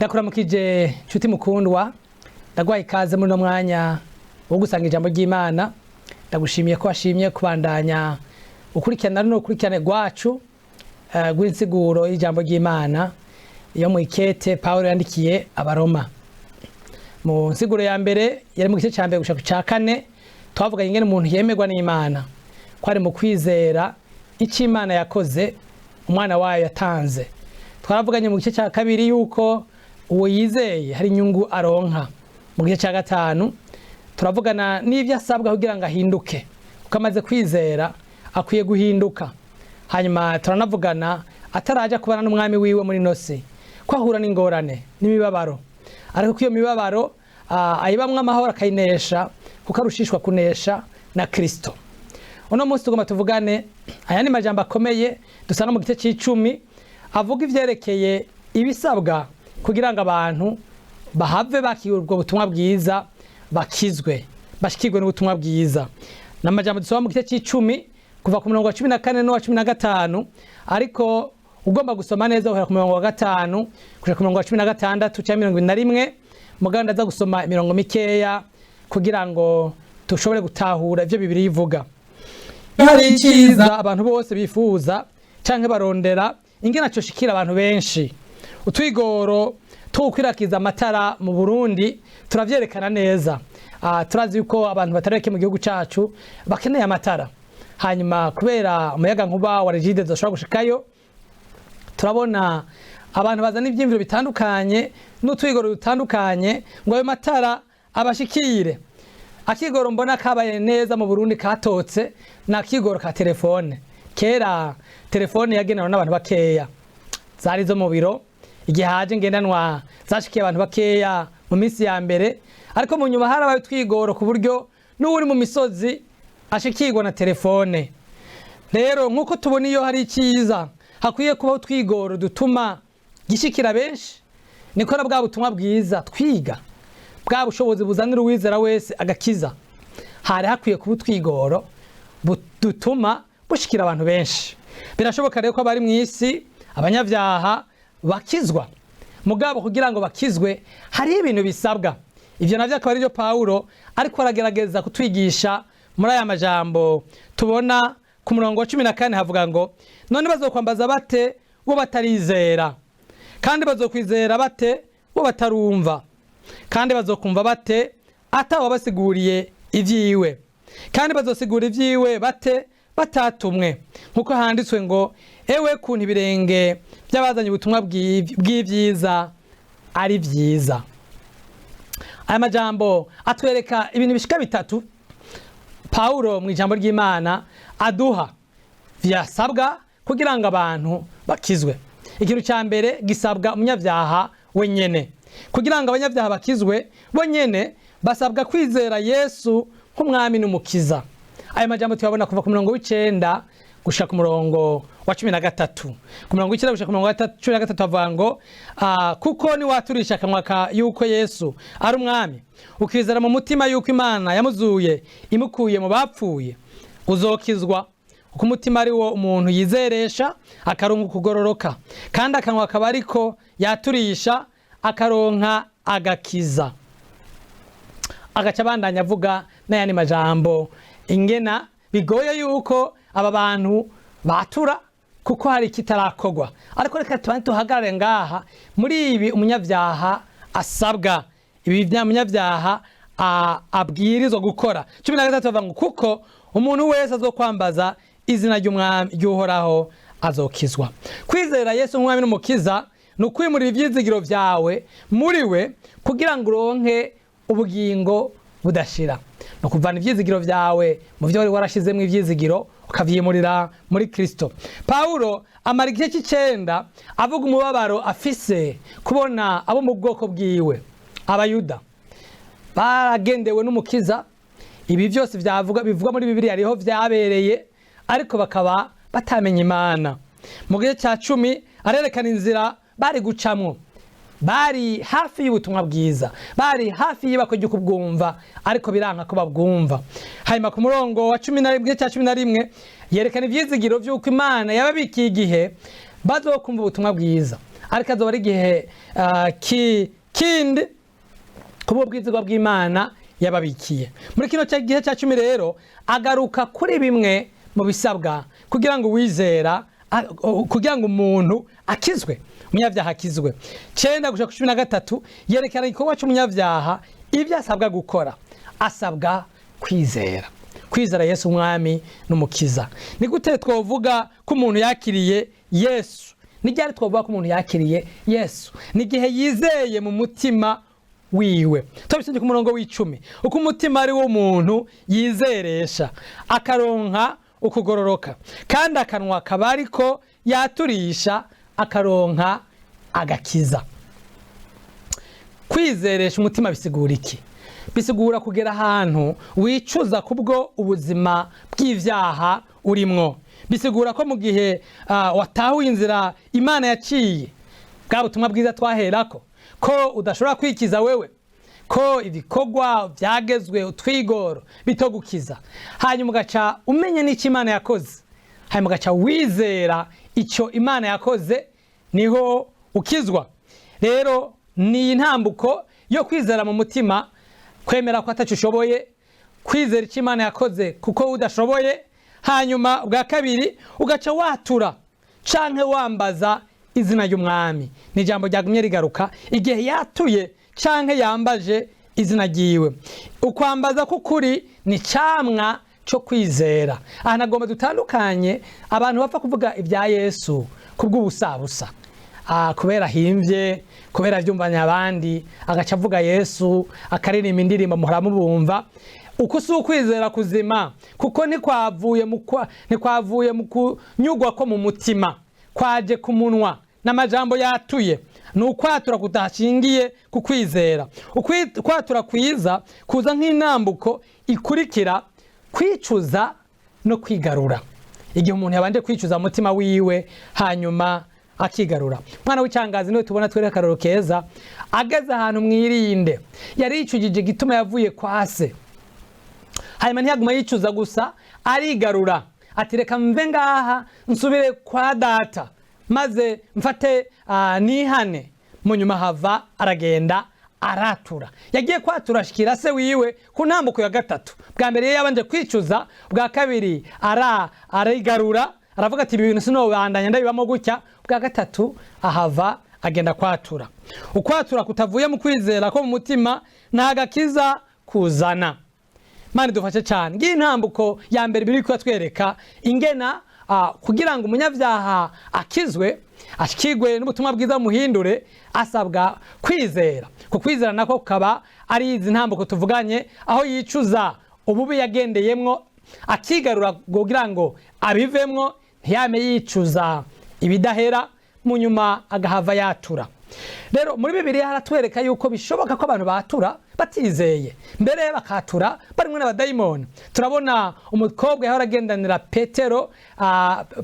Ndakuramukije nshuti mukundwa, ndaguhaye ikaze muri uno mwanya wo gusanga ijambo ry'Imana. Ndagushimiye ko washimye kubandanya ukurikirana runo rukurikirane rwacu rw'insiguro y'ijambo ry'Imana yo mu ikete Pawulo yandikiye Abaroma. Mu nsiguro ya mbere yari mu gice cya mbere gushika ku ca kane, twavuganye ingene umuntu yemerwa n'Imana ko ari mu kwizera icyo Imana yakoze, umwana wayo yatanze. Twaravuganye mu gice cya kabiri yuko uwo yizeye hari inyungu aronka. Mu gice cya gatanu turavugana n'ibyo asabwa kugira ngo ahinduke, kuko amaze kwizera akwiye guhinduka. Hanyuma turanavugana ataraja kubana n'umwami wiwe muri nosi, ko ahura n'ingorane n'imibabaro, ariko ko iyo mibabaro ayibamwo amahoro akayinesha, kuko arushishwa kunesha na Kristo. Uno munsi tugomba tuvugane ayandi majambo akomeye dusanga mu gice c'icumi, avuga ivyerekeye ibisabwa kugira ngo abantu bahave bakira ubwo butumwa bwiza, bakizwe, bashikirwe n'ubutumwa bwiza. Ni amajambo dusoma mu gice c'icumi kuva ku murongo wa 14 n'uwa 15, ariko ugomba gusoma neza uhera ku murongo wa 5 kuja ku murongo wa 16 canke 21. Mugabo ndaza gusoma imirongo mikeya kugira ngo dushobore gutahura ivyo Bibiliya ivuga. Hari icyiza abantu bose bifuza canke barondera ingene coshikira abantu benshi. Utwigoro two gukwirakiza amatara mu Burundi turavyerekana neza. Turazi yuko abantu batari bake mu gihugu cacu bakeneye amatara, hanyuma kubera umuyaga nkuba wa Regideso ushobora gushikayo, turabona abantu bazana ivyiyumviro bitandukanye n'utwigoro dutandukanye ngo ayo matara abashikire. Akigoro mbona kabaye neza mu Burundi katotse ni akigoro ka telefone. Kera telefone yagenewe n'abantu bakeya, zari zo mu biro. Igihe haje ngendanwa zashikiye abantu bakeya mu minsi ya mbere, ariko mu nyuma harabaye utwigoro ku buryo n'uwuri mu misozi ashikirwa na telefone. Rero nk'uko tubona iyo hari icyiza hakwiye kubaho utwigoro dutuma gishikira benshi, niko na bwa butumwa bwiza twiga, bwa bushobozi buzanira uwizera wese agakiza, hari hakwiye kuba utwigoro dutuma bushikira abantu benshi. Birashoboka rero ko abari mu isi, abanyabyaha, bakizwa. Mugabo kugira ngo bakizwe hariho ibintu bisabwa. Ivyo navyo akaba arivyo Pawulo ariko aragerageza kutwigisha muri aya majambo tubona ku murongo wa 14. Havuga ngo: "None bazokwambaza bate bo batarizera? Kandi bazokwizera bate bo batarumva? Kandi bazokumva bate atawabasiguriye ivyiwe? Kandi bazosigura ivyiwe bate batatumwe? Nkuko handitswe ngo: Ewe kuntu ibirenge by'abazanye ubutumwa bw'ibyiza ari byiza!" Aya majambo atwereka ibintu bishika bitatu Pawulo mu ijambo ry'Imana aduha vyasabwa kugira ngo abantu bakizwe. Ikintu cya mbere gisabwa umunyabyaha wenyene. Kugira ngo abanyabyaha bakizwe bonyene, basabwa kwizera Yesu nk'umwami n'umukiza. Ayo majambo tuyabona kuva ku murongo w'icenda gushika ku murongo wa 13. Ku murongo w'icenda gushika ku murongo wa 13 havuga ngo: "Kuko niwaturisha akanwa ka yuko Yesu ari umwami, ukizera mu mutima yuko Imana yamuzuye imukuye mu bapfuye, uzokizwa. Kuko umutima ari wo umuntu yizeresha akaronka ukugororoka, kandi akanwa akaba ariko yaturisha akaronka agakiza." Agaca abandanya avuga n'ayandi majambo ingena bigoye yuko aba bantu batura kuko hari ikitarakorwa. Ariko reka tubanze tuhagarare ngaha muri ibi umunyabyaha asabwa, ibi umunyabyaha abwirizwa gukora. 13 bavuga ngo: "Kuko umuntu wese azokwambaza izina ry'umwami ry'Uhoraho azokizwa." Kwizera Yesu nk'umwami n'umukiza ni ukwimurira ivyizigiro vyawe muri we kugira ngo uronke ubugingo budashira, ni ukuvana ivyizigiro vyawe mu vyo wari warashizemwo ivyizigiro ukavyimurira muri Kristo. Pawulo amara igice c'icenda avuga umubabaro afise kubona abo mu bwoko bwiwe, Abayuda, baragendewe n'umukiza. Ibi byose byavuga bivugwa muri Bibiliya hariho vyabereye, ariko bakaba batamenya Imana. Mu gice cya 10 arerekana inzira bari gucamwo. Bari hafi y'ubutumwa bwiza, bari hafi y'ibako ryo kubwumva, ariko biranka ko babwumva. Hanyuma ku murongo wa 11, cya 11, yerekana ivyizigiro vy'uko Imana yababikiye igihe bazokumva ubutumwa bwiza. Ariko azoba ari igihe kindi kuba ubwizigwa bw'Imana yababikiye. Muri kino gihe cya 10 rero agaruka kuri bimwe mu bisabwa kugira ngo uwizera, kugira ngo umuntu akizwe, umunyabyaha akizwe. 9 gushika ku 13 yerekana igikorwa cy'umunyabyaha, ibyo asabwa gukora. Asabwa kwizera, kwizera Yesu umwami n'umukiza. Ni gute twovuga ko umuntu yakiriye Yesu? Ni ryari twovuga ko umuntu yakiriye Yesu? Ni igihe yizeye mu mutima wiwe. Tubisomye ku murongo w'icumi, uko umutima ari wo muntu yizeresha akaronka ukugororoka, kandi akanwa kaba ariko yaturisha akaronka agakiza. Kwizeresha umutima bisigura iki? Bisigura kugera ahantu wicuza kubwo ubuzima bw'ivyaha urimwo. Bisigura ko mu gihe watahuye inzira Imana yaciye, bwa butumwa bwiza twaherako, ko udashobora kwikiza wewe, ko ibikorwa byagezwe utwigoro bitogukiza, hanyuma ugaca umenya n'icyo Imana yakoze, hanyuma ugaca wizera icyo Imana yakoze, niho ukizwa. Rero ni intambuko yo kwizera mu mutima, kwemera ko ataco ushoboye, kwizera icyo Imana yakoze kuko udashoboye. Hanyuma bwa kabiri ugaca watura canke wambaza izina ry'umwami. Ni ijambo ryagumye rigaruka igihe yatuye canke yambaje izina ryiwe. Ukwambaza k'ukuri ni camwa co kwizera. Aha nagomba dutandukanye abantu bapfa kuvuga ibya Yesu kubw'ubusabusa, kubera ahimvye, kubera avyumvanye abandi, agaca avuga Yesu, akaririmba indirimbo muhora mubumva. Uku si ukwizera kuzima, kuko ntikwavuye mu kunyugwa ko mu mutima, kwaje ku munwa n'amajambo yatuye. Ni ukwatura kudashingiye ku kwizera. Ukwatura kwiza kuza nk'intambuko ikurikira kwicuza no kwigarura. Igihe umuntu yabanje kwicuza mu mutima wiwe hanyuma akigarura. Umwana w'icangazi niwe tubona twereka akarorero keza, ageze ahantu mwirinde yaricujije igituma yavuye kwa se, hanyuma ntiyaguma yicuza gusa, arigarura ati reka mve ngaha nsubire kwa data maze mfate nihane. Mu nyuma hava aragenda aratura. Yagiye kwatura ashikira se wiwe ku ntambuko ya gatatu. Bwa mbere yari yabanje kwicuza, bwa kabiri arigarura aravuga ati ibi bintu sinobandanya ndabibamo gutya. Bwa gatatu ahava agenda kwatura. Ukwatura kutavuye mu kwizera ko mu mutima nta gakiza kuzana. Mani dufashe cyane. Ngiyi intambuko ya mbere biri kutwereka ingena kugira ngo umunyabyaha akizwe, ashikirwe n'ubutumwa bwiza muhindure, asabwa kwizera. Ku kwizera nako kukaba ari izi ntambuko tuvuganye, aho yicuza ububi yagendeyemwo akigarura kugira ngo abivemwo, ntiyame yicuza ibidahera, mu nyuma agahava yatura. Rero muri Bibiliya haratwereka yuko bishoboka ko abantu batura batizeye, mbere bakatura barimwe n'abadayimoni. Turabona umukobwa yahora agendanira Petero,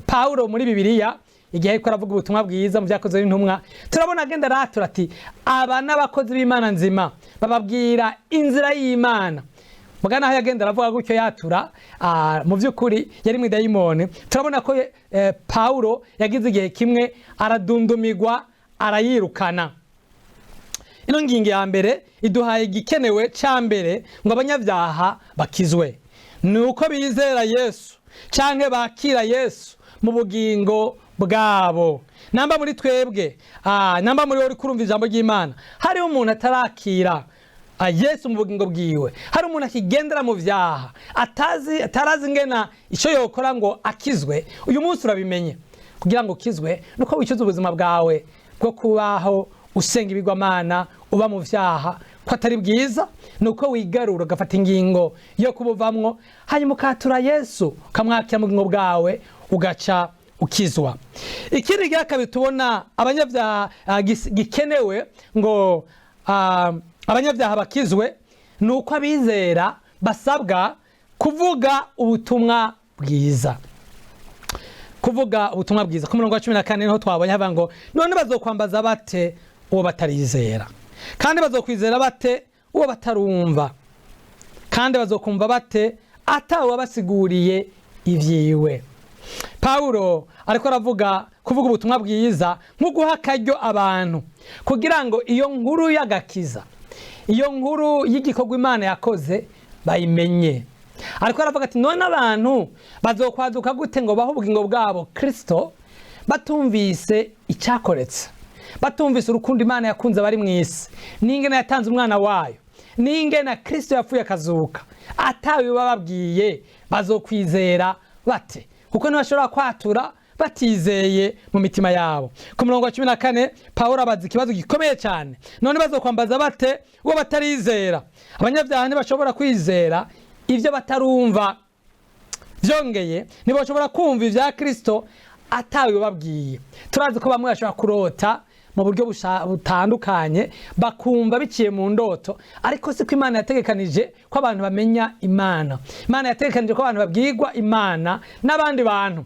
Paulo muri Bibiliya, igihe ariko aravuga ubutumwa bwiza mu byakozwe n'intumwa, turabona agenda aratura ati aba n'abakozi b'Imana nzima bababwira inzira y'Imana. Mugana aho yagenda aravuga gutyo yatura, mu by'ukuri yari mu dayimoni. Turabona ko Paulo yagize igihe kimwe aradundumigwa arayirukana. Ino ngingo ya mbere iduhaye igikenewe ca mbere ngo abanyabyaha bakizwe, ni uko bizera Yesu canke bakira Yesu mu bugingo bwabo. Namba muri twebwe, namba muri wowe uri kurumva ijambo ry'Imana, hariho umuntu atarakira Yesu mu bugingo bwiwe, hari umuntu akigendera mu vyaha atarazi ingena ico yokora ngo akizwe, uyu munsi urabimenye. Kugira ngo ukizwe nuko wicuza ubuzima bwawe bwo kubaho usenga ibigwamana, uba mu vyaha, ko atari bwiza, nuko wigarura ugafata ingingo yo kubuvamwo, hanyuma ukatura Yesu ukamwakira mu bugingo bwawe ugaca ukizwa. Ikindi gihe kabiri tubona abanyabyaha gikenewe ngo abanyabyaha bakizwe, ni uko abizera basabwa kuvuga ubutumwa bwiza. Kuvuga ubutumwa bwiza ku murongo wa 14 niho twabonye havuga ngo none bazokwambaza bate uwo batarizera, kandi bazokwizera bate uwo batarumva, kandi bazokumva bate atawe wabasiguriye ivyiwe. Pawulo ariko aravuga kuvuga ubutumwa bwiza nko guha akaryo abantu kugira ngo iyo nkuru y'agakiza, iyo nkuru y'igikorwa Imana yakoze, bayimenye. Ariko aravuga ati: "None abantu bazokwaduka gute ngo bahe ubugingo bwabo Kristo batumvise icyakoretse, batumvise urukundo Imana yakunze abari mu isi, n'ingene yatanze umwana wayo, n'ingene Kristo yapfuye akazuka? Atawe bababwiye, bazokwizera bate? Kuko ntibashobora kwatura batizeye mu mitima yabo." Ku murongo wa 14, Pawulo abaza ikibazo gikomeye cyane: "None bazokwambaza bate uwo batarizera?" Abanyabyaha ntibashobora kwizera ibyo batarumva. Byongeye, ntibashobora kumva ibya Kristo atawe babwiye. Turazi ko bamwe bashobora kurota mu buryo butandukanye, bakumva biciye mu ndoto, ariko siko Imana yategekanije ko abantu bamenya Imana. Imana yategekanije ko abantu babwirwa Imana n'abandi bantu.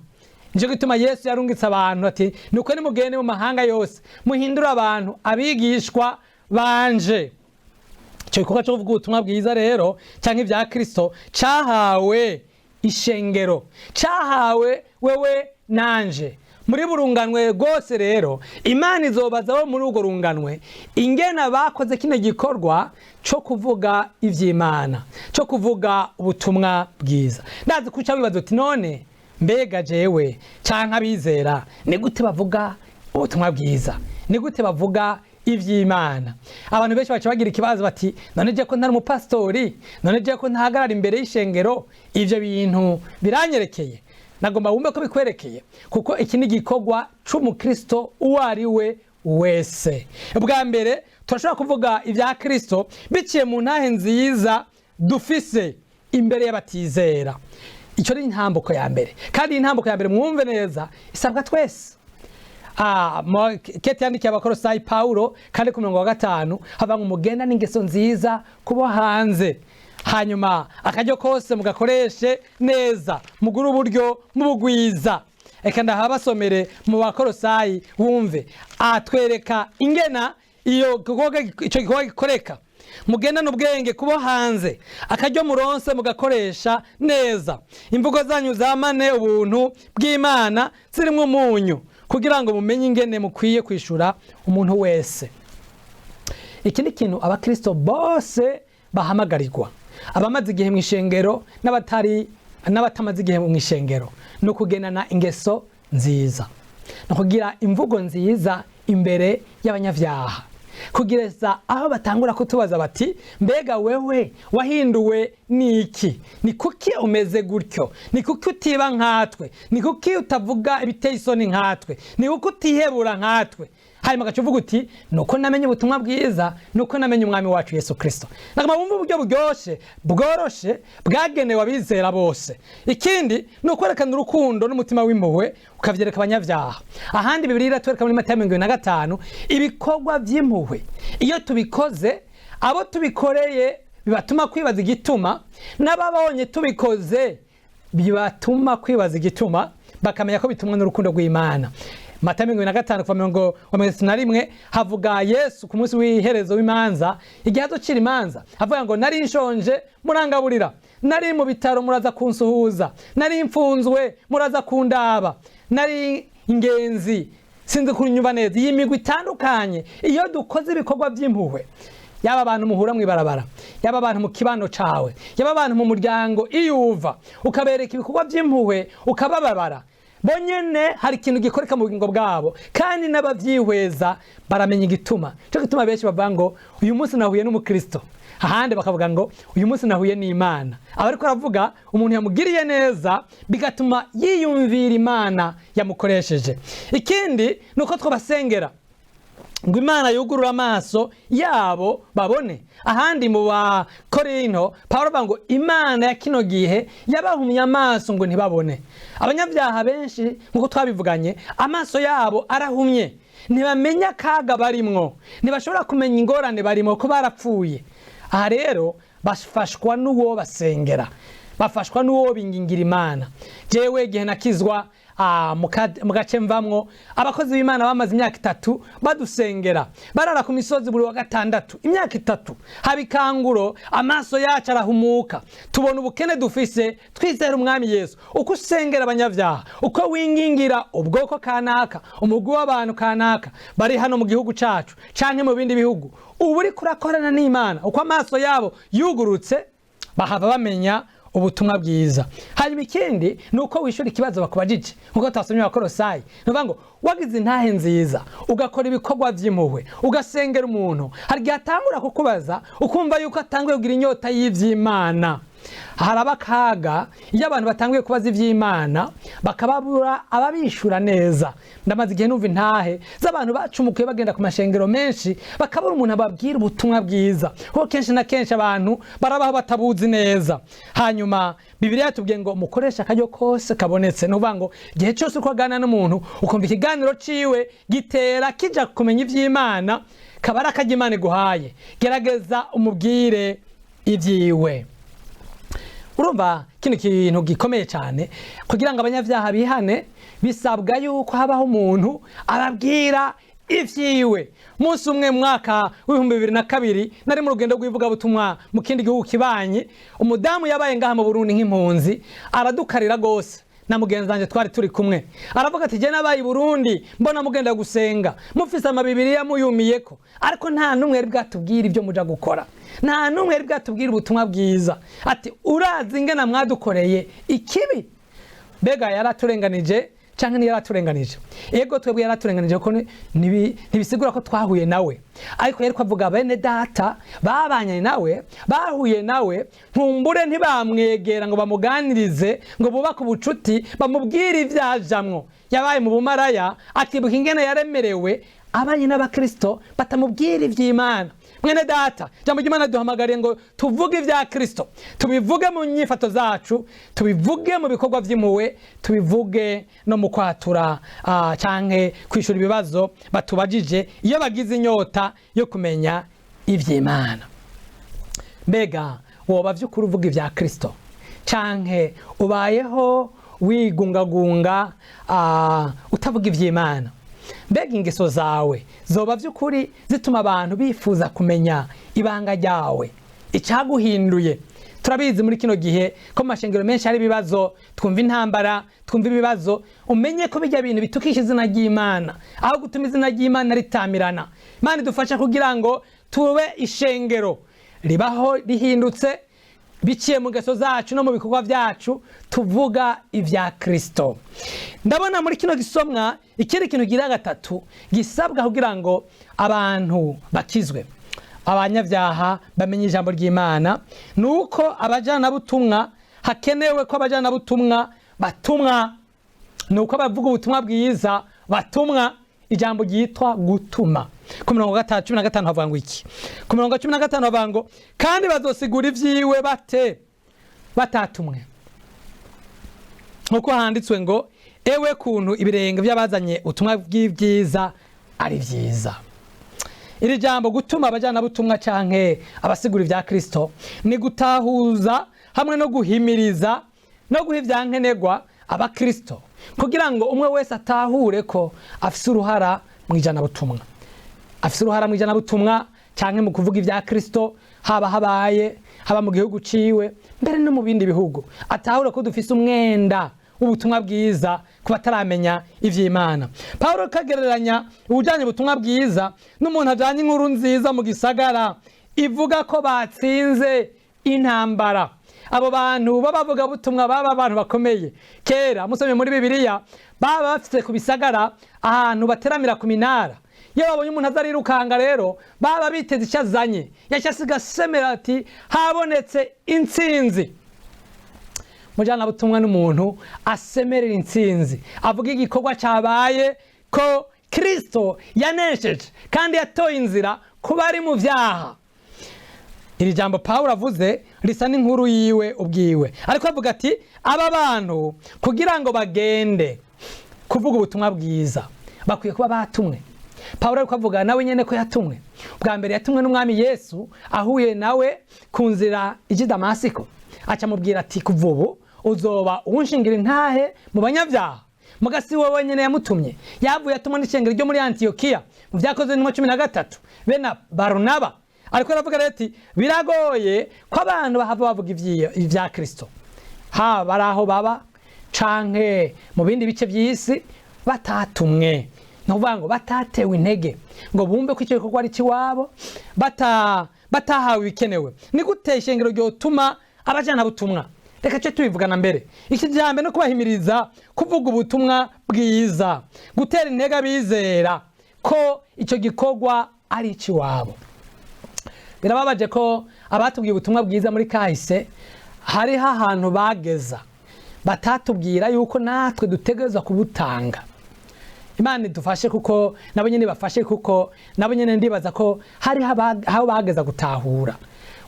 Nicyo gituma Yesu yarungitse abantu ati: "Nuko nimugende mu mahanga yose, muhindure abantu abigishwa banje." Icyo gikorwa cyo kuvuga ubutumwa bwiza rero cyangwa ibya Kristo cyahawe ishengero, cyahawe wewe nanje muri burunganwe rwose. Rero Imana izobaza bo muri urwo runganwe ingena bakoze kino gikorwa cyo kuvuga iby'Imana, cyo kuvuga ubutumwa bwiza. Ndazi kuca wibaza uti: "None mbega jewe canke abizera ni gute bavuga ubutumwa bwiza? Ni gute bavuga ivy'Imana?" Abantu benshi baca bagira ikibazo bati: "None je ko ntari umupasitori? None je ko ntahagarara imbere y'ishengero, ivyo bintu biranyerekeye?" Nagomba wumve ko bikwerekeye, kuko iki ni igikorwa c'umukristo uwo ari we wese. Bwa mbere, turashobora kuvuga ibya Kristo biciye mu ntahe nziza dufise imbere y'abatizera. Icyo ni intambuko ya mbere, kandi iyi ntambuko ya mbere, mwumve neza, isabwa twese. Kete yandikiye Abakorosayi Paulo, kandi ku murongo wa 5 hava ngo: "Mugenda n'ingeso nziza kubo hanze, hanyuma akaryo kose mugakoreshe neza, mugure uburyo mubugwiza." Reka ndahabasomere mu Bakorosayi wumve. Atwereka ingena iyo icyo gikorwa gikoreka: "Mugendane ubwenge kubo hanze, akaryo muronse mugakoresha neza. Imvugo zanyu zamane ubuntu bw'Imana zirimo umunyu, kugira ngo mumenye ingene mukwiye kwishura umuntu wese." Iki ni ikintu abakristo bose bahamagarirwa, abamaze igihe mu ishengero n'abatari n'abatamaze igihe mu ishengero, ni ukugendana ingeso nziza, ni ukugira imvugo nziza imbere y'abanyabyaha, kugeza aho batangura kutubaza bati: "Mbega wewe wahinduwe n'iki? Ni kuki umeze gutyo? Ni kuki utiba nkatwe? Ni kuki utavuga ibiteye isoni nkatwe? Ni kuki utihebura nkatwe?" Hanyuma agaca uvuga uti: "Nuko namenye ubutumwa bwiza, nuko namenye umwami wacu Yesu Kirisito." Nagomba wumve uburyo buryoshe, bworoshe, bwagenewe abizera bose. Ikindi ni ukwerekana urukundo n'umutima w'impuhwe, ukavyereka abanyabyaha. Ahandi Bibiliya iratwereka muri Matayo 25 ibikorwa vy'impuhwe. Iyo tubikoze, abo tubikoreye bibatuma kwibaza igituma, n'ababonye tubikoze bibatuma kwibaza igituma, bakamenya ko bitumwa n'urukundo rw'Imana. Matayo 25 kuva 31 havuga Yesu ku munsi w'iherezo w'imanza, igihe azocira imanza, avuga ngo: "Nari nshonje murangaburira, nari mu bitaro muraza kunsuhuza, nari mfunzwe muraza kundaba, nari ingenzi." Sinzi kunyumva neza. Iyi migwi itandukanye, iyo dukoze ibikorwa by'impuhwe, yaba abantu muhura mw'ibarabara, yaba abantu mu kibano cawe, yaba abantu mu muryango iyo uva, ukabereka ibikorwa by'impuhwe, ukabababara, bonyene hari ikintu gikoreka mu bugingo bwabo, kandi n'abavyihweza baramenya igituma. Cyo gituma benshi bavuga ngo: "Uyu munsi nahuye n'umukristo," ahandi bakavuga ngo: "Uyu munsi nahuye n'Imana." Aba ariko aravuga umuntu yamugiriye neza, bigatuma yiyumvira Imana yamukoresheje. Ikindi ni uko twabasengera ngo Imana yugurure amaso yabo babone. Ahandi mu Bakorinto, Pawulo avuga ngo Imana ya kino gihe yabahumye amaso ngo ntibabone. Abanyabyaha benshi, nk'uko twabivuganye, amaso yabo arahumye, ntibamenya akaga barimwo, ntibashobora kumenya ingorane barimo, ko barapfuye. Aha rero bafashwa n'uwo basengera, bafashwa n'uwo bingingira Imana. Jewe igihe nakizwa, mu gace mvamwo, abakozi b'Imana bamaze imyaka 3 badusengera, barara ku misozi buri wa gatandatu, imyaka 3. Haba ikanguro, amaso yacu arahumuka, tubona ubukene dufise, twizera Umwami Yesu. Uko usengera abanyabyaha, uko wingingira ubwoko kanaka, umugwi w'abantu kanaka bari hano mu gihugu cacu canke mu bindi bihugu, ubu uriko urakorana n'Imana. Uko amaso yabo yugurutse, bahava bamenya ubutumwa bwiza. Hanyuma ikindi ni uko wishyura ikibazo bakubajije, nkuko twasomye Abakorosayi. Ni ukuvuga ngo wagize intahe nziza, ugakora ibikorwa by'impuhwe, ugasengera umuntu, hari igihe atangura kukubaza, ukumva yuko atanguye kugira inyota y'ivy'Imana. Haraba akaga iyo abantu batanguye kubaza ivy'Imana bakababura ababishura neza. Ndamaze igihe numva intahe z'abantu bacumukuye bagenda ku mashengero menshi, bakabura umuntu ababwira ubutumwa bwiza, kuko kenshi na kenshi abantu barabaho batabuzi neza. Hanyuma Bibiliya yatubwiye ngo mukoreshe akaryo kose kabonetse. Ni ukuvuga ngo igihe cyose uko aganira n'umuntu, ukumva ikiganiro ciwe gitera kija kumenya ivy'Imana, kaba ari akaryo Imana iguhaye, gerageza umubwire ibyiwe. Urumva kino kintu gikomeye cyane, kugira ngo abanyabyaha bihane bisabwa yuko habaho umuntu ababwira ivyiwe. Umunsi umwe mu mwaka w'2002 nari mu rugendo rw'ivugabutumwa mu kindi gihugu kibanyi. Umudamu yabaye ngaha mu Burundi nk'impunzi aradukarira gose na mugenzi wanje twari turi kumwe. Aravuga ati: "Je nabaye i Burundi, mbona mugenda gusenga mufise amabibiriya muyumiyeko, ariko nta n'umwe yari bwatubwira ibyo muja gukora, nta n'umwe yari bwatubwira ubutumwa bwiza." Ati: "Urazi ingena mwadukoreye ikibi?" Mbega yaraturenganije canke ntiyaraturenganije? Ego, twebwe yaraturenganije, kuko ntibisigura ko twahuye nawe, ariko yariko avuga bene data babanye nawe, bahuye nawe, nkumbure ntibamwegera ngo bamuganirize, ngo bubake ubucuti, bamubwire ivyajamwo. Yabaye mu bumaraya, akibuka ingene yaremerewe abanye n'abakristo batamubwira ivy'Imana. Mwene data, ijambo ry'Imana duhamagariye ngo tuvuge ibya Kristo, tubivuge mu nyifato zacu, tubivuge mu bikorwa vy'impuhwe, tubivuge no mu kwatura canke kwishura ibibazo batubajije iyo bagize inyota yo kumenya ivy'Imana. Mbega woba vy'ukuri uvuga ibya Kristo, canke ubayeho wigungagunga, utavuga ivy'Imana? Mbega ingeso zawe zoba vy'ukuri zituma abantu bifuza kumenya ibanga ryawe, icaguhinduye? Turabizi muri kino gihe ko mu mashengero menshi hari ibibazo, twumva intambara, twumva ibibazo. Umenye ko bijya bintu bitukisha izina ry'Imana aho gutuma izina ry'Imana ritamirana. Imana idufasha kugira ngo tube ishengero ribaho rihindutse biciye mu ngeso zacu no mu bikorwa byacu, tuvuga ibya Kristo. Ndabona muri kino gisomwa ikindi kintu gira gatatu gisabwa kugira ngo abantu bakizwe, abanyabyaha bamenye ijambo ry'Imana, ni uko abajanabutumwa, hakenewe ko abajanabutumwa batumwa, ni uko abavuga ubutumwa bwiza batumwa. Ijambo ryitwa gutuma. Ku mirongo 15 havuga ngo iki? Ku mirongo 15 havuga ngo: "Kandi bazosigura ivyiwe bate batatumwe? Nkuko handitswe ngo: ewe kuntu ibirenge by'abazanye ubutumwa bw'ibyiza ari byiza." Iri jambo gutuma abajanabutumwa canke abasigura ibya Kristo ni gutahuza hamwe no guhimiriza no guha ivyankenerwa abakristo, kugira ngo umwe wese atahure ko afise uruhara mu ijanabutumwa, afise uruhara mu ijanabutumwa canke mu kuvuga ibya Kristo, haba habaye, haba mu gihugu ciwe, mbere no mu bindi bihugu. Atahure ko dufise umwenda w'ubutumwa bwiza ku bataramenya ivy'Imana. Paulo kagereranya ubujanye ubutumwa bwiza n'umuntu ajanye inkuru nziza mu gisagara ivuga ko batsinze intambara. Abo bantu b'abavugabutumwa baba abantu bakomeye kera. Musomye muri Bibiliya, baba bafite ku bisagara ahantu bateramira ku minara. Iyo babonye umuntu aza arirukanga rero, baba biteze icyo azanye. Yaca asiga asemera ati: "Habonetse intsinzi." Mujanabutumwa n'umuntu asemerera intsinzi, avuga igikorwa cyabaye, ko Kristo yanesheje kandi yatoye inzira kuba ari mu vyaha. Iri jambo Pawulo avuze risa n'inkuru yiwe ubwiwe, ariko avuga ati aba bantu kugira ngo bagende kuvuga ubutumwa bwiza bakwiye kuba batumwe. Pawulo ariko avuga nawe nyene ko yatumwe. Bwa mbere yatumwe n'Umwami Yesu, ahuye nawe ku nzira ijya i Damasiko, aca amubwira ati: "Kuva ubu uzoba uwunshingira intahe mu banyabyaha." Muga si we wenyine yamutumye, yavuye atumwa n'ishengero ryo muri Antiyokiya mu Byakozwe n'Intumwa 13 be na Barunaba. Ariko aravuga rero ati biragoye ko abantu bahava bavuga ibya Kristo, haba ari aho baba canke mu bindi bice by'isi, batatumwe, ni ukuvuga ngo batatewe intege ngo bumve ko icyo gikorwa ari icy'iwabo, batahawe ibikenewe. Ni gute ishengero ryotuma abajanabutumwa? Reka cyo tubivugana mbere. Ikijambo no kubahimiriza kuvuga ubutumwa bwiza, gutera intege abizera ko icyo gikorwa ari icy'iwabo. Birababaje ko abatubwiye ubutumwa bwiza muri kahise hariho ahantu bageza batatubwira yuko natwe dutegerezwa kubutanga. Imana idufashe, kuko nabo nyine bafashe, kuko nabo nyine ndibaza ko hariho aho bageza gutahura.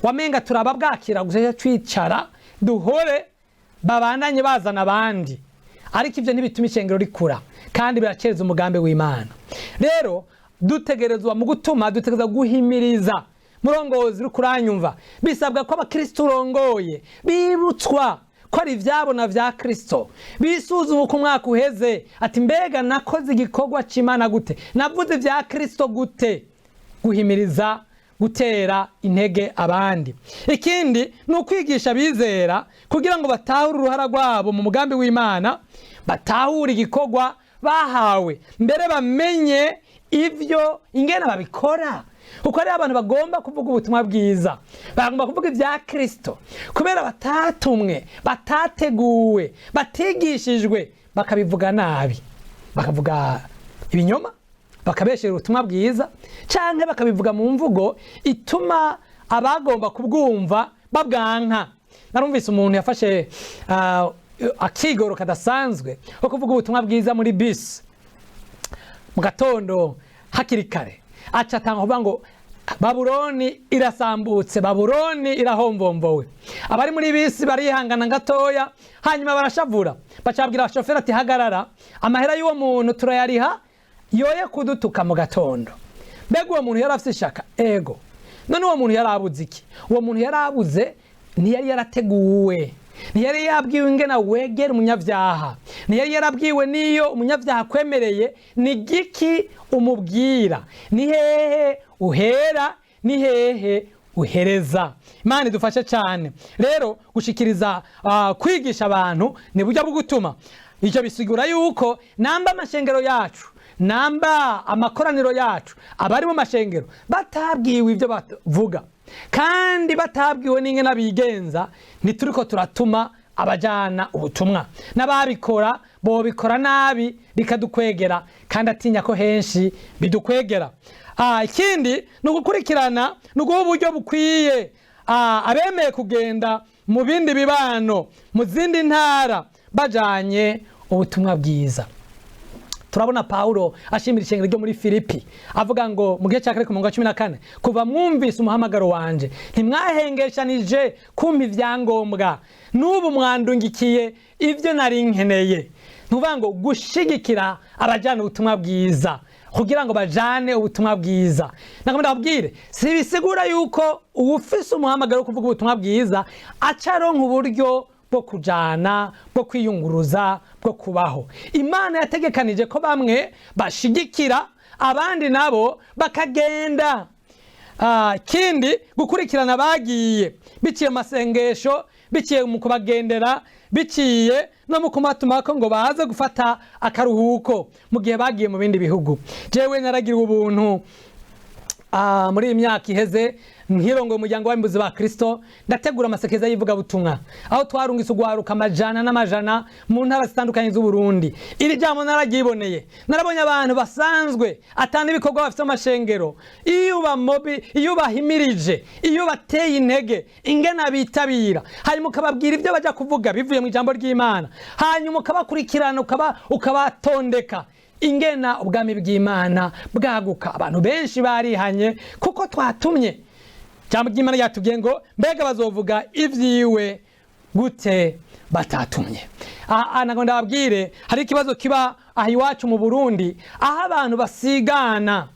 Wamenga turaba bwakira gusa, twicara duhore babandanye bazana abandi, ariko ibyo ntibituma ishengero rikura kandi biracereza umugambi w'Imana. Rero dutegerezwa mu gutuma, dutegerezwa guhimiriza. Murongozi uri kuranyumva, bisabwa ko abakristo urongoye bibutswa ko ari ibyabo na bya Kristo, bisuzuma uko umwaka uheze, ati mbega nakoze igikorwa cy'Imana gute? Navuze ibya Kristo gute? Guhimiriza, gutera intege abandi. Ikindi ni ukwigisha abizera kugira ngo batahure uruhara rwabo mu mugambi w'Imana, batahure igikorwa bahawe, mbere bamenye ibyo ingene babikora, kuko hariho abantu bagomba kuvuga ubutumwa bwiza, bagomba kuvuga ibya Kristo, kubera batatumwe, batateguwe, batigishijwe, bakabivuga nabi, bakavuga ibinyoma, bakabeshera ubutumwa bwiza, canke bakabivuga mu mvugo ituma abagomba kubwumva babwanka. Narumvise umuntu yafashe akigoro kadasanzwe ko kuvuga ubutumwa bwiza muri bisi mu gatondo hakiri kare, aca atanga kuvuga ngo Babuloni irasambutse, Babuloni irahomvomvowe. Abari muri bisi barihangana gatoya, hanyuma barashavura, bacabwira abashoferi ati hagarara, amahera y'uwo muntu turayariha, yoye kudutuka mu gatondo. Mbega uwo muntu yari afite ishaka? Ego. None uwo muntu yari abuze iki? Uwo muntu yari abuze, ntiyari yarateguwe, ntiyari yabwiwe ingena wegera umunyabyaha, ntiyari yarabwiwe n'iyo umunyabyaha akwemereye ni giki umubwira, ni hehe uhera, ni hehe uhereza. Imana idufashe cyane. Rero gushikiriza, kwigisha abantu ni buryo bwo gutuma. Icyo bisigura yuko namba amashengero yacu, namba amakoraniro yacu, abari mu mashengero batabwiwe ibyo bavuga kandi batabwiwe n'ingene bigenza, ntituriko turatuma abajana ubutumwa. N'ababikora bobikora nabi bikadukwegera, kandi atinya ko henshi bidukwegera. Ikindi ni ugukurikirana, ni uguha uburyo bukwiye abemeye kugenda mu bindi bibano, mu zindi ntara, bajanye ubutumwa bwiza. Turabona Paulo ashimira ishengero ryo muri Filipi, avuga ngo mu gihe cya kane ku murongo wa 14: kuva mwumvise umuhamagaro wanje ntimwahengeshanije kumpa ibyangombwa, n'ubu mwandungikiye ibyo nari nkeneye. Ntuvuga ngo gushigikira abajana ubutumwa bwiza kugira ngo bajane ubutumwa bwiza. Nagomba ndababwire, si bisigura yuko uwufise umuhamagaro wo kuvuga ubutumwa bwiza aca aronka uburyo bwo kujana, bwo kwiyunguruza, bwo kubaho. Imana yategekanije ko bamwe bashigikira, abandi nabo bakagenda. Kindi gukurikirana bagiye biciye mu masengesho, biciye mu kubagendera, biciye no mu kubatumako ngo baze gufata akaruhuko mu gihe bagiye mu bindi bihugu. Jewe naragira ubuntu muri iyi myaka iheze nkirongoye umuryango w'abimbuzi ba Kristo, ndategura amasekeza y'ivugabutumwa aho twarungitse ugwaruka amajana n'amajana mu ntara zitandukanye z'Uburundi. Iri jambo nararyiboneye, narabonye abantu basanzwe atana ibikorwa bafite amashengero, iyo bamobi, iyo bahimirije, iyo bateye intege ingena bitabira, hanyuma ukababwira ibyo bajya kuvuga bivuye mu ijambo ry'Imana, hanyuma ukabakurikirana, ukabatondeka ingena ubwami bw'Imana bwaguka. Abantu benshi barihanye kuko twatumye. Ijambo ry'Imana ryatubwiye ngo mbega bazovuga ibyiwe gute batatumye? Aha ntabwo ndababwire, hari ikibazo kiba aha iwacu mu Burundi aho abantu basigana.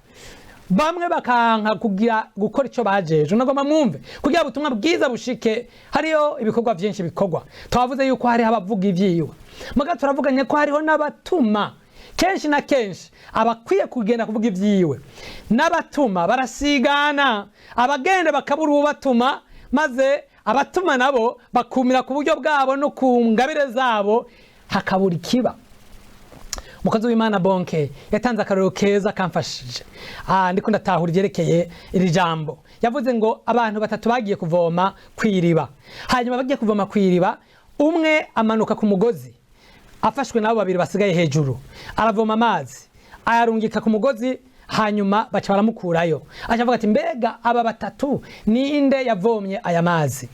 Bamwe bakanka kugira gukora icyo bajeje. Nagomba mwumve, kugira ubutumwa bwiza bushike, hariyo ibikorwa byinshi bikorwa. Twavuze yuko hariho abavuga ibyiwe, muga turavuganye ko hariho n'abatuma. Kenshi na kenshi abakwiye kugenda kuvuga ibyiwe n'abatuma barasigana, abagenda bakabura uwubatuma, maze abatuma nabo bakumira ku buryo bwabo no ku ngabire zabo, hakabura ikiba. Umukozi w'Imana Bonke yatanze akarorero keza kamfashije. Ndiko ndatahura ibyerekeye iri jambo. Yavuze ngo abantu batatu bagiye kuvoma kw'iriba. Hanyuma bagiye kuvoma kw'iriba, umwe amanuka ku mugozi afashwe n'abo babiri basigaye hejuru, aravoma amazi, ayarungika ku mugozi, hanyuma baca baramukurayo. Aca avuga ati: "Mbega aba batatu ninde yavomye aya mazi?"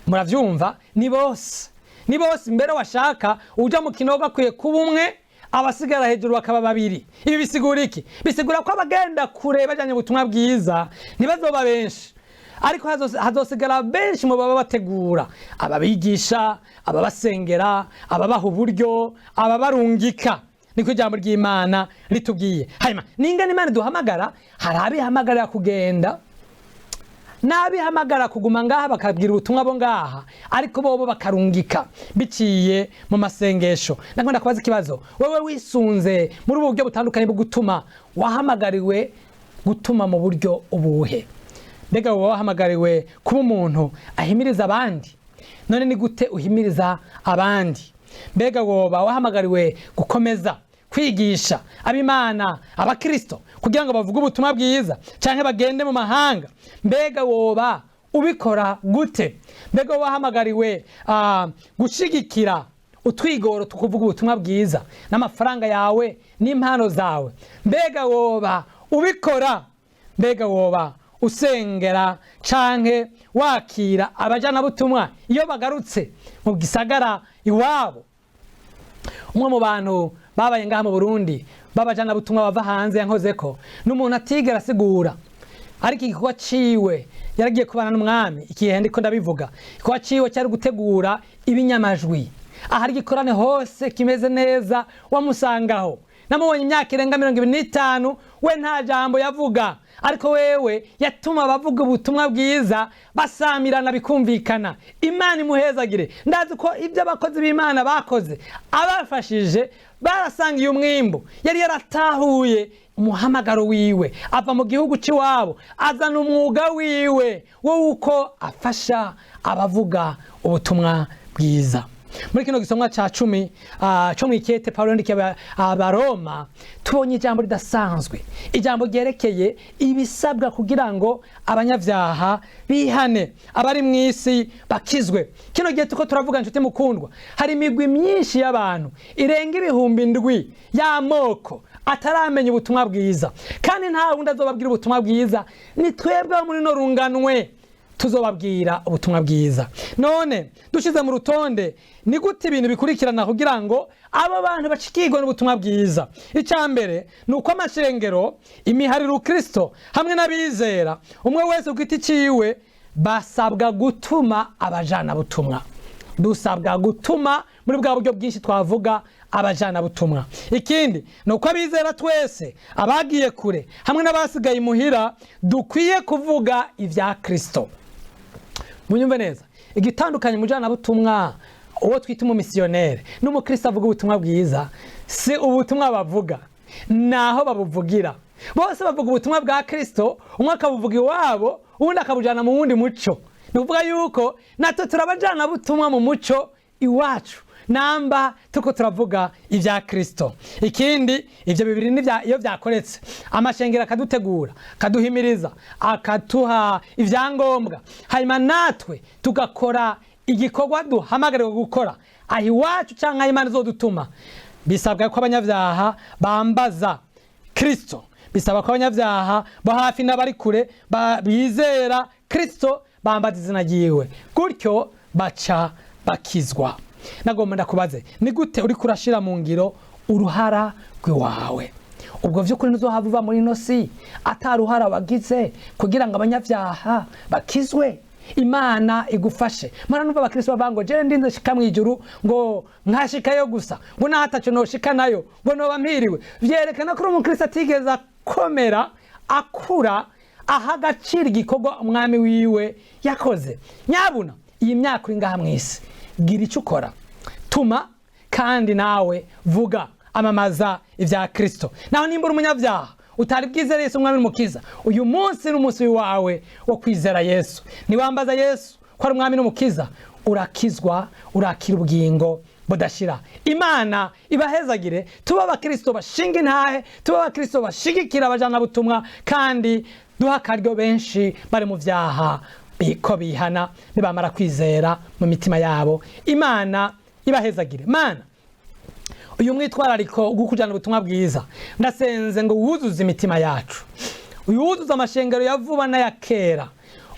Muravyumva, ni bose, ni bose. Mbere washaka uja mu kinogo akwiye kuba umwe, abasigara hejuru bakaba babiri. Ibi bisigura iki? Bisigura ko abagenda kure bajanye ubutumwa bwiza ntibazoba benshi, ariko hazosigara benshi mu baba bategura, ababigisha, ababasengera, ababaha uburyo, ababarungika. Niko ijambo ry'Imana ritubwiye. Hanyuma ningana Imana duhamagara, hari abihamagarira kugenda n'abihamagara kuguma ngaha, bakabwira ubutumwa bo ngaha, ariko bobo bakarungika biciye mu masengesho. Ndakunda kubaza ikibazo: wewe wisunze muri ubu buryo butandukanye bwo gutuma, wahamagariwe gutuma mu buryo ubuhe? Mbega wowe wahamagariwe kuba umuntu ahimiriza abandi? None ni gute uhimiriza abandi? Mbega woba wahamagariwe gukomeza kwigisha ab'Imana, abakristo, kugira ngo bavuge ubutumwa bwiza canke bagende mu mahanga? Mbega woba ubikora gute? Mbega woba wahamagariwe gushigikira utwigoro tukuvuga ubutumwa bwiza n'amafaranga yawe n'impano zawe? Mbega woba ubikora? Mbega woba usengera canke wakira abajanabutumwa iyo bagarutse mu gisagara iwabo? Umwe mu bantu babaye ngaha mu Burundi b'abajanabutumwa bava hanze yankozeko ni umuntu atigera asigura, ariko igikorwa ciwe, yaragiye kubana n'Umwami igihe ndiko ndabivuga, igikorwa ciwe cyari gutegura ibinyamajwi. Ahari igikorane hose kimeze neza wamusangaho. Namubonye imyaka irenga 25. We nta jambo yavuga, ariko wewe yatuma abavuga ubutumwa bwiza basamirana bikumvikana. Imana imuhezagire. Ndazi ko ibyo abakozi b'Imana bakoze abafashije barasangiye umwimbu. Yari yaratahuye umuhamagaro wiwe, ava mu gihugu c'iwabo, azana umwuga wiwe wo uko afasha abavuga ubutumwa bwiza. Muri kino gisomwa ca 10 co mw'ikete Pawulo yandikiye Abaroma, tubonye ijambo ridasanzwe, ijambo ryerekeye ibisabwa kugira ngo abanyabyaha bihane, abari mu isi bakizwe. Kino gihe tuko turavuga, inshuti mukundwa, hari imigwi myinshi y'abantu irenga 7000 y'amoko ataramenya ubutumwa bwiza, kandi nta wundi azobabwira ubutumwa bwiza, ni twebwe bo muri no runganwe tuzobabwira ubutumwa bwiza. None dushize mu rutonde, ni gute ibintu bikurikirana kugira ngo abo bantu bashikirwe n'ubutumwa bwiza? Icya mbere ni uko amashengero, imihariro Kristo hamwe n'abizera, umwe wese ku giti ciwe, basabwa gutuma abajanabutumwa. Dusabwa gutuma muri bwa buryo bwinshi twavuga abajanabutumwa. Ikindi ni uko abizera twese, abagiye kure hamwe n'abasigaye imuhira, dukwiye kuvuga ibya Kristo. Munyumve neza, igitandukanye umujanabutumwa, uwo twita umumisiyoneri, n'umukristo avuga ubutumwa bwiza, si ubutumwa bavuga, naho babuvugira. Bose bavuga ubutumwa bwa Kristo, umwe akabuvuga iwabo, uwundi akabujana mu wundi muco. Ni ukuvuga yuko natwe turabajanabutumwa mu muco iwacu namba tuko turavuga ibya Kristo. Ikindi, ibyo bibiri iyo byakoretse, amashengero akadutegura, akaduhimiriza, akatuha ibyangombwa, hanyuma natwe tugakora igikorwa duhamagarirwa gukora aho iwacu cyangwa aho Imana izodutuma, bisabwa ko abanyabyaha bambaza Kristo. Bisaba ko abanyabyaha bo hafi n'abari kure bizera Kristo, bambaza izina ryiwe, gutyo baca bakizwa. Nagomba ndakubaze: ni gute uriko urashira mu ngiro uruhara rw'iwawe? Ubwo vy'ukuri ntuzohava uva muri ino si ata ruhara wagize kugira ngo abanyabyaha bakizwe. Imana igufashe. Mara numva abakristo bavuga ngo jewe ndinze shika mw'ijuru, ngo nkashikayo gusa, ngo naho ataco noshika nayo, ngo noba mpiriwe. Vyerekana ko uri umukristo atigeze akomera. Akura aha agaciro igikorwa umwami wiwe yakoze. Nyabuna, iyi myaka uri ngaha mu isi, gira icyo ukora, tuma kandi nawe vuga, amamaza ibya Kirisito. Naho nimba uri umunyabyaha utari bwizere Yesu umwami n'umukiza, uyu munsi ni umunsi wawe wo kwizera Yesu. Niwambaza Yesu ko ari umwami n'umukiza, urakizwa, urakira ubugingo budashira. Imana ibahezagire. Tuba abakristo bashinga intahe, tuba abakristo bashigikira abajanabutumwa, kandi duha akaryo benshi bari mu byaha ko bihana nibamara kwizera mu mitima yabo. Imana ibahezagire. Mana, uyu mwitwarariko wo kujyana ubutumwa bwiza, ndasenze ngo wuzuze imitima yacu, wuzuze amashengero ya vuba n'aya kera,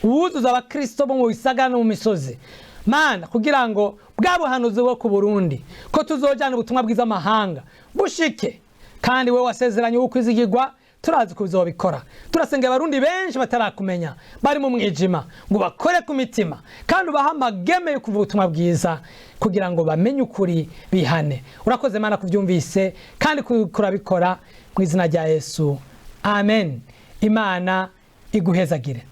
wuzuze abakristo bo mu bisagara no mu misozi, Mana, kugira ngo bwa buhanuzi bwo ku Burundi ko tuzojyana ubutumwa bwiza amahanga bushike. Kandi wowe wasezeranye ukwizigirwa, turazi ko uzobikora. Turasenga Abarundi benshi batarakumenya, bari mu mwijima, ngo bakore ku mitima kandi ubahe amageme yo kuvuga ubutumwa bwiza kugira ngo bamenye ukuri, bihane. Urakoze Mana kubyumvise kandi kurabikora, mu izina rya Yesu, amen. Imana iguhezagire.